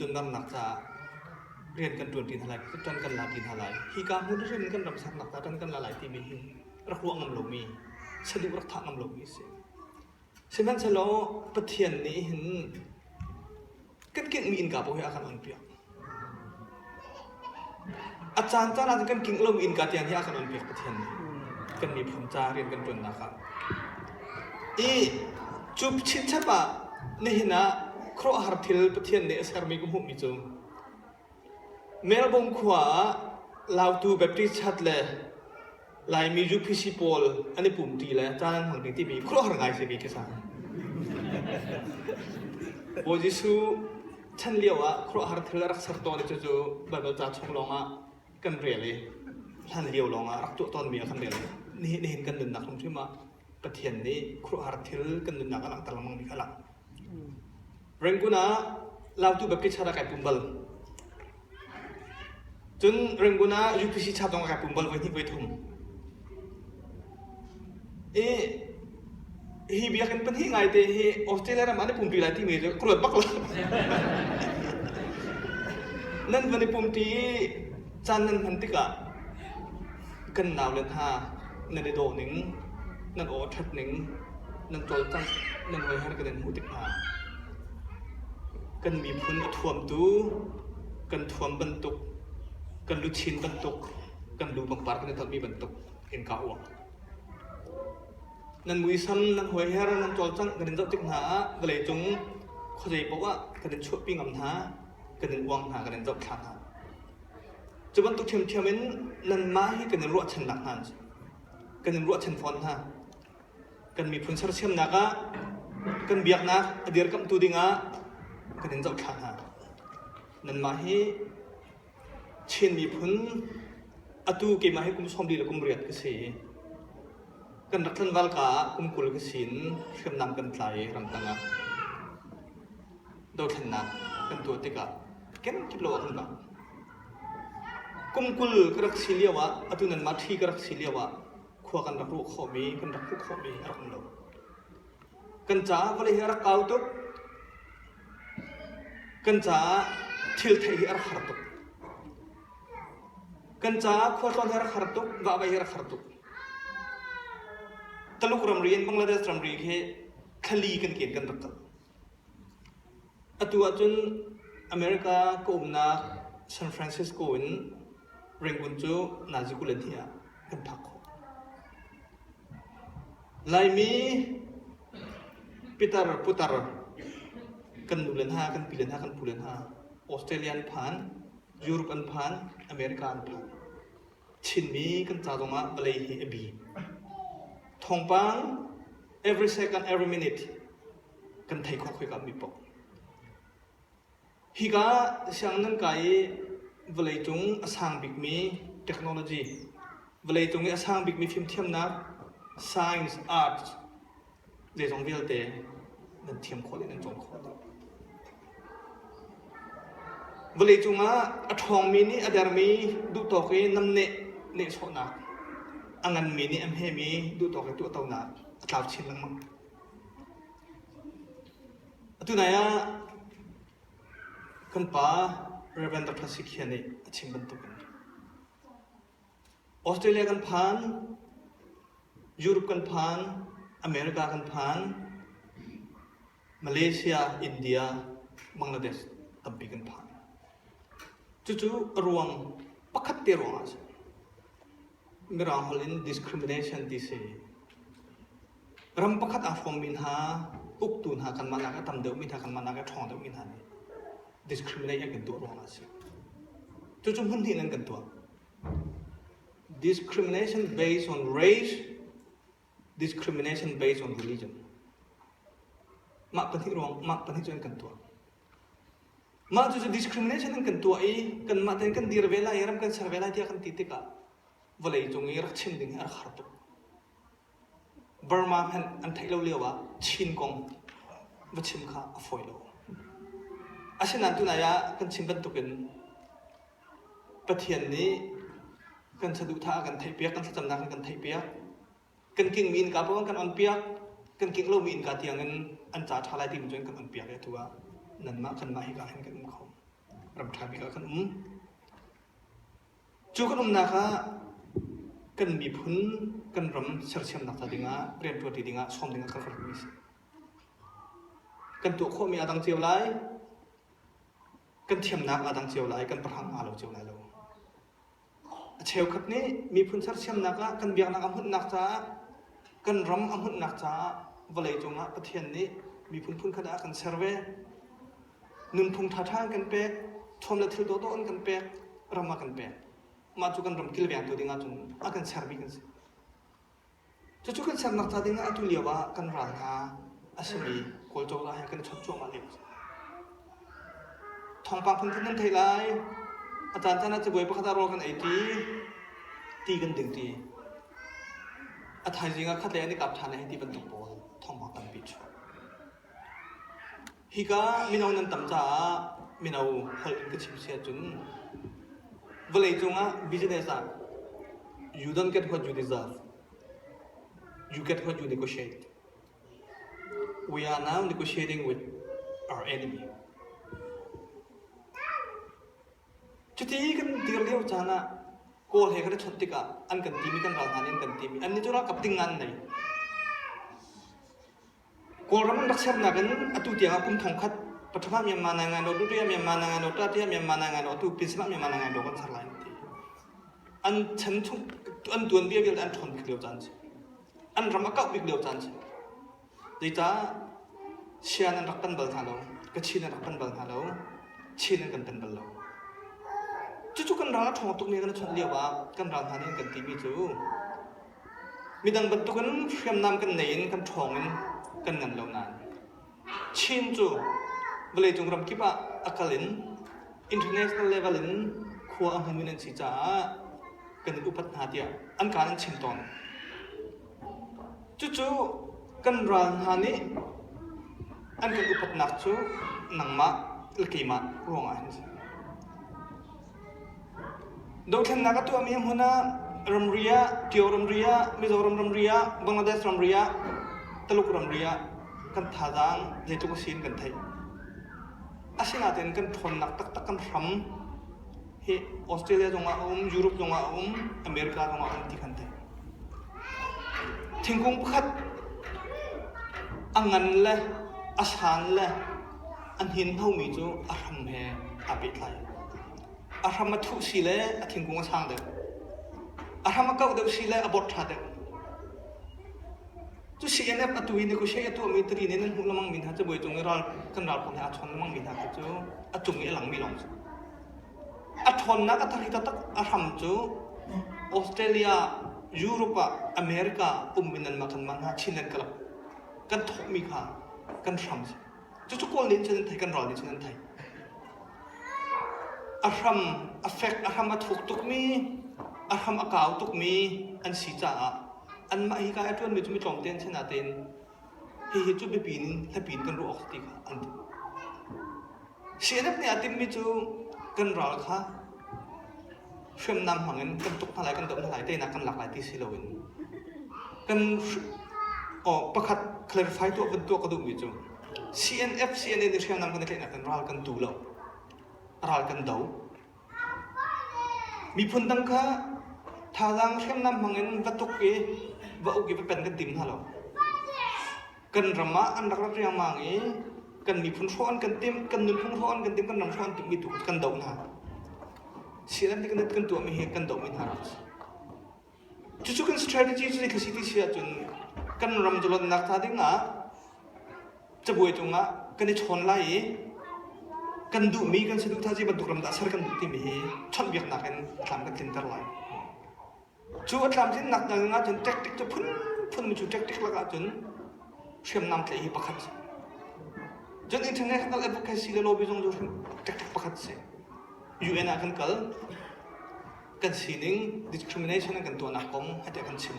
Tunmernak caah rian kan ṭuanṭi hna lai, ṭan kan la ṭi hna lai. Hika hmun hrim kan ram sernak caah ṭan kan la lai timi hi rak ruah ngam lomi, saduh rak thah ngam lomi a si. Sihmanhsehlaw Pathian nih hin kan kinhmi innka paoh hi a kan onpiak. A caan caan ahcun kan kingh lomi innka tiang hi a kan onpiak Pathian nih. Kan miphun ca rian kan ṭuannak ah. I cu chinchap ah nihin ah khuaruahhar thil Pathian nih a sermi ka hmuhmi cu Melbourne khua ah Lautu Baptist Church le Laimi UPC pawl an i pumṭi le caan an hmang ding timi khuaruahhar ngai si ka sang. Bawi Jesuh chan lio ah khuaruahhar thil a rak ser tawn i cucu Baibal ca chung lawngah kan rel i hlan lio lawngah rak tuah tawnmi ah kan rel. Nihin nihin kan nunnak hrimhrim ah Pathian nih khuaruahhar thil kan nunnak a langhter lengmangmi kha a lang. Rangoon ah Lautu Baptist Church ah kai pum bal. Cun Rangoon ah UPC Church zong ah kai pum bal voi hnih voi thum. I hi biakinn pahnih ngaite hi Australia ram ah an i pumpi lai timi cu ka ruat bak lo. Nan van i pumpi i caan nan hman tikah kan naule hna nan i dawh ning, nan aw a ṭhat ning, nan cawlcangh, nan hoiher kan in hmuh tik hna. Kan miphun a thuamtu, kan thuam bantuk, kan luchin bantuk, kan lu pangpar kan i tonmi bantuk in kaa uang. Nan muisam, nan hoiher, nan cawlcangh kan in zoh tik hna ah vawleicung khuazei paoh ah kan in chuahpi ngam hna, kan in uang hna, kan in zohthla hna. Cu bantuk ṭhiamṭhiam in nanmah hi kan in ruahchannak hna an si. Kan in ruahchan fawn hna. Kan miphun sersiamnak ah kan biaknak a dirkamhtu dingah kan in zohthla hna. Nanmah hi Chin miphun atu keimah hi kum 40 le kum riat ka si. Kan rak tlanval ka ah kum 20 ka si in hriamnam kan tlai i ramtang ah dothlennak kan tuah tikah kenkip lo ah kan vak. Kum 20 ka rak si lio ah atu nanmah ṭhi ka rak si lio ah khua kan rak ruah khawhmi, kan rak hmuh khawhmi a rak um lo. Kan caah vawlei hi a rak kau tuk. Kan caah thil theih hi a rak har tuk. Kan caah khualtlawn hi a rak har tuk, vahvai hi a rak har tuk. Taluk ramri in Bangladesh ramri khi thlali kan ken kan rak kal. Atu ahcun America ka umnak San Francisco in Rangoon cu nazi 22 ah kan phak khawh. Laimi pitar putar kan nu le hna, kan pi le hna, kan pu le hna Australia an phan, Europe an phan, America an phan. Chinmi kan ca zongah vawlei hi a bi. Thawngpang every second, every minute kan thei khawh khoika mi paoh. Hika sianginn nan kai i vawleicung a sang bikmi technology, vawleicung i a sang bikmi fimthiamnak, science, arts, zeizong vialte nan thiam khawh dih, nan cawn khawh dih. Vawleicung ah a ṭhawngmi nih a dermi duhtawk i namneh nehsawhnak, a nganmi nih a hmemi duhtawk i tuahtonak a tlau chin lengmang. Atu nai ah kan pa Rev. Dr. Sikhian nih a chim bantukin Australia kan phan, Europe kan phan, America kan phan, Malaysia, India, Bangladesh tampi kan phan. Cucu a ruang pakhat te ruangah a si. Mirang holh in discrimination ti si. Ram pakhat aa hrawmmi hna, uktu hna kanmah nak a tam deuhmi hna, kanmah nak a ṭhawng deuhmi hna nih discriminate an kan tuah ruangah a si. Cucu hmun hnih in an kan tuah. Discrimination based on race, discrimination based on religion. Mah pahnih ruang, mah pahnih cu an kan tuah. Mah cucu discrimination an kan tuah i kanmah tein kan dir ve lai i ram kan ser ve lai tiah kan ti tikah vawlei cung i rak chim ding hi a rak har tuk. Burma hmanh an theih lo lio ah Chin kong va chim kha a fawi lo. Asinain tunai ah kan chim bantukin Pathian nih kan saduhthah a kan theihpiak, kan thlacamnak an kan theihpiak. Kan kingmi innka paoh an kan onpiak, kan kingh lomi innka tiangin an ca ṭha lai timi cu an kan onpiak i atu ah nanmah kanmah hika hin kan um kho. Ram ṭha bik ah kan um. Cu kan umnak ah kan miphun kan ram sersiamnak ca dingah rianṭuanṭi dingah sawm dingah kan rak mi a si. Kan tuah khawhmi aa dang cio lai. Kan thiamnak aa dang cio lai. Kan pahrang aa lo cio lai lo. A cheukhat nih miphun sersiamnak ah kan biaknak a hmunhnak caah kan ram a hmunhnak caah vawleicung ah Pathian nih miphun phunkhat ah a kan ser ve. Nunphung ṭhaṭha an kan pek, thuam le thil dawhdawh an kan pek, ram a kan pek. Mah cu kan ram kilvengtu ding ahcun a kan sermi kan si. Cucu kan sernak ca dingah atu lio ah kan ral hna a simi Kawl cozah he kan i chawt cuahmah lio a si. Thawngpang phunphun nan theih lai. A caancaan ah cabuai pakhat ah rawl kan ei ṭi, ti kan ding ṭi. A thaizing ah khatlei an i kap ṭhan hei ti bantuk pawl thawngpang tampi a chuak. Hika mino nan tam caah mino holh in ka chim si ahcun vawleicung ah business ah you don't get what you deserve. You get what you negotiate. We are now negotiating with our enemy. Cuti kan dir lio caan ah Kawl he kan i chawnh tikah an kan timi kan ral hna nih an kan timi annih cu ralkap ding an nei. Kawlram an rak sernak in atu tiang ah kum thongkhat pathum ah Myanmar nai ngai lo, Duterte ah Myanmar nai ngai lo, Tate ah Myanmar nai ngai lo, atu Pinsam ah Myanmar nai ngai lo kan ser lai an ti. An chan chung an tuanbia vialte an ṭhawn bik lio caan si. An ram a kauh bik lio caan si. Zeicah Sian an rak tan bal hna lo, Kachin an rak tan bal hna lo, Chin an kan tan bal lo. Cucu kan ral a ṭhawng tukmi kan i chawnh lio ah kan ral hna nih an kan timi cu Midang bantukin hriamnam kan nei in kan ṭhawng in kan ngan lo nain Chin cu vawleicung ramkip ah a kal in international level in khua a hmumi nan si caah kan in upat hna tiah an kaan an chim tawn. Cucu kan ral hna nih an kan upatnak cu nangmah le keimah ruangah hin a si. Dothlennak a tuahmi hmun ah ramri ah, Tio ramri ah, Mizoram ramri ah, Bangladesh ramri ah, Taluk ramri ah kan thazaang zeitluk a si in kan theih. Asinain kan ṭhawnnak taktak kan hram hi Australia zongah a um, Europe zongah a um, America zongah a um ti kan theih. Thingkung pakhat a ngan le a san le a hninhnomi cu a hram he aa pehtlai. A hram a thuh si le a thingkung a sang deuh. A hram a kauh deuh si le a bawt ṭha deuh. Cu CNF atu i negotiate a tuahmi tari nih nan hmuh lengmang mi hna cabuai cung i ral kan ral pawl he aa chawn lengmang mi hna kha cu a cung i a langmi lawng si. A ṭhawnnak a thari taktak a hram cu Australia, Europe ah, America ummi nanmah kanmah hna Chinland kalap kan thawkmi kha kan hram si. Cucu Kawl nih cun an thei, kan ral nih cun an thei. A hram a fek, a hram a thuk tukmi, a hram a kau tukmi an si caah anmah hika a ṭuanmi cu mi tlawmte an si natein hihi cu biapi in hlapi in kan ruah awk ti kha an ti. CNF nih aa timhmi cu kan ral kha hriamnam hmang in kan tuk hna lai, kan doh hna lai, teinak kan lak lai ti si loin kan oh, pakhat clarify tuah van tuah ka duhmi cu CNF CNA nih hriamnam kan i tlaihnak in ral kan tu lo ral kan do miphun dang kha thazaang hriamnam hmang in va tuk i va uk i va pen kan tim hna lo Kan ram ah an rak rat riangmang i kan miphun hrawh an kan timh, kan nunphung hrawh an kan timh, kan ram hrawh an timhmi tu kan doh hna. Sian nih kan kan tuahmi hi kan dohmi hna rak si. Cucu kan strategy cu zeitluk si ti si ahcun kan ram zalonnak ca ding ah cabuai cungah kan i chawn lai i kan duhmi kan saduhthah zei bantuk ram dah ser kan duh timi hi chawnhbiaknak in a tlam kan tlinter lai. Cu a tlamtlinnak dang ahcun tactic cu phunphun cu tactic lakah cun hriamnam tlaih hi pakhat a si. Cun international advocacy le lobby zong cu tactic pakhat a si. UN ah kan kal, kan sining discrimination an kan tuahnak kong hati kan chim.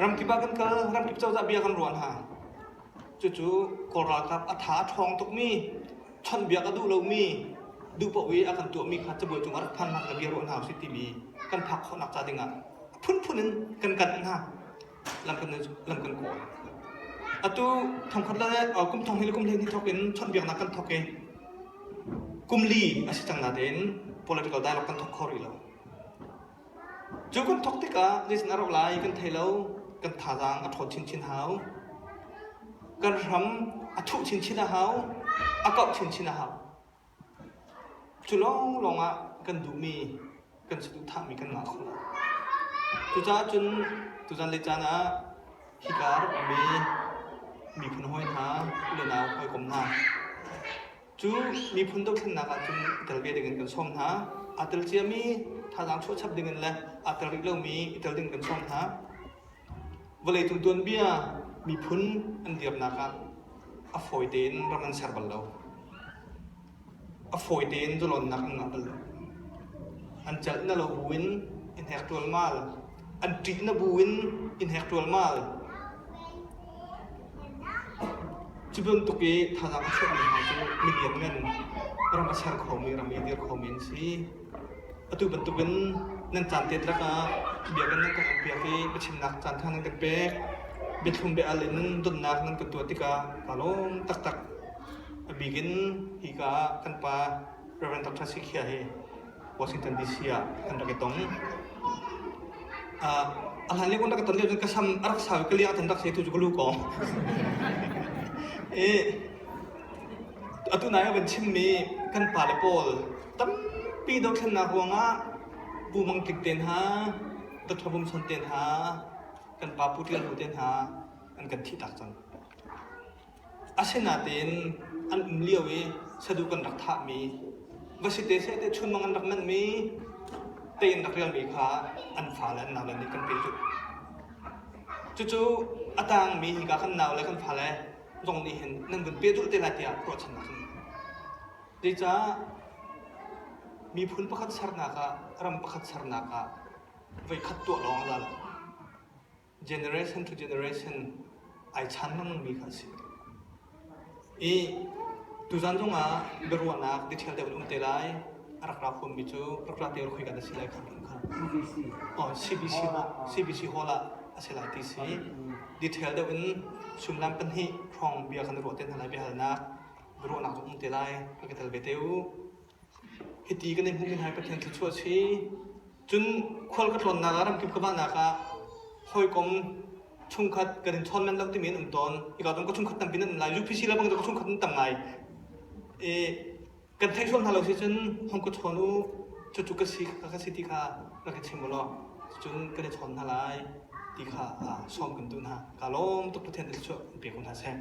Ramkip ah kan kal, ramkip cozah bia kan ruah hna. Cucu Kawl ralkap a tha a ṭhawng tukmi chawnhbiak a duh lomi duh paoh i a kan tuahmi kha cabuai cung ah rak phan hna seh bia ruah hna usih timi kan phak khawhnak ca dingah a phunphun in kan kanh hna lam kan lam kan kawl. Atu thongkhat le kum thong hi le kum hlei ni thawk in chawnhbiaknak kan thawk i. Kum li a si cang natein political dialogue kan thawk kho rih lo. Cu kan thawk tikah zeitin a rauh lai kan thei lo, kan thazaang a ṭhawn chinchin hau. Kan hram a thuh chinchin a hau, a kauh chinchin a hau. Cu lawnglawng ah kan duhmi, kan saduhthahmi kan ngah kho lai. Cucaah cun tuzan le caan ah hika a rak ummi miphun hawi hna, u le nau hawikom hna, cu miphun dothlennak ah cun i tel ve dingin kan sawm hna. Aa tel ciami thazaang chuah chap dingin le aa tel rih lomi i tel ding kan sawm hna. Vawleicung tuanbia miphun an dirnak ah a fawi tein ram an ser bal lo. A fawi tein zalawnnak an ngah bal lo. An celh na lo buin in hek ṭualmal, an ṭih na buin in hek ṭualmal. Cu bantuk i thazaang a chuahmi hna cu mi lianngan, ram a ser khomi, ram i dir khomi an si. Atu bantukin nan caan tet lakah biakinn nan kan onpiak i biachimnak caanṭha nan kan pek. Biathlum bia-al in donnak nan kan tuah tikah kaa lawm taktak. A bik in hika ah kan pa Rev. Dr. Sikhia hi Washington DC ah kan rak i tong. Uh, a hlan lio kan rak i ton lio cun ka sam a rak sau i ka liang tan rak si tu cu ka lu kong. I atu nai a van chimmi kan pale pawl tampi dothlennak ruangah Pu Mang Tlik te hna, Dr. Bum Son te hna, kan pa Pu Tial Hu te hna an kan thihtak cang. Asinain an um lio i saduh kan rak thahmi, va si te seh te chunmang an rak manhmi, tei an rak rialmi kha an fale an naule nih kan pehzulh. Cucu a tangmi hika kan naule kan fale zong nih hin nan vun pehzulh te lai tiah ruahchannak kan ngei. Zeicah miphun pakhat sernak ah, ram pakhat sernak ah voikhat tuah lawng a za lo. Generation to generation ai chan lengmangmi kha a si. I tuzan zongah biaruahnak detail deuh in um te lai. A rak ra huammi cu rak ra te khoi kan si lai kha kha. CBC. Oh, CBC hall, CBC hall ah a si lai ti si. Detail deuh in suimilam pahnih hrawng bia kan ruah te hna lai biahalnak biaruahnak zong um te lai ka tel ve te u. Hiti kan i hmuhmi hna hi Pathian thluachuah a si. Cun khual ka tlawnnak ah ramkip ka vahnak ah hawikom chungkhat kan in chawn manh lo timi an um tawn. Hika cun ka chungkhat tampi nan um lai. UPC le bang cu ka chungkhat an tam ngai. I kan theih sual hna lo si cun hong ka chawn u cucu ka si ka si ti kha rak i chim u law cun kan i chawn hna lai ti kha sawm kan duh hna. Ka lawm tuk Pathian thluachuah in pe ko hna seh.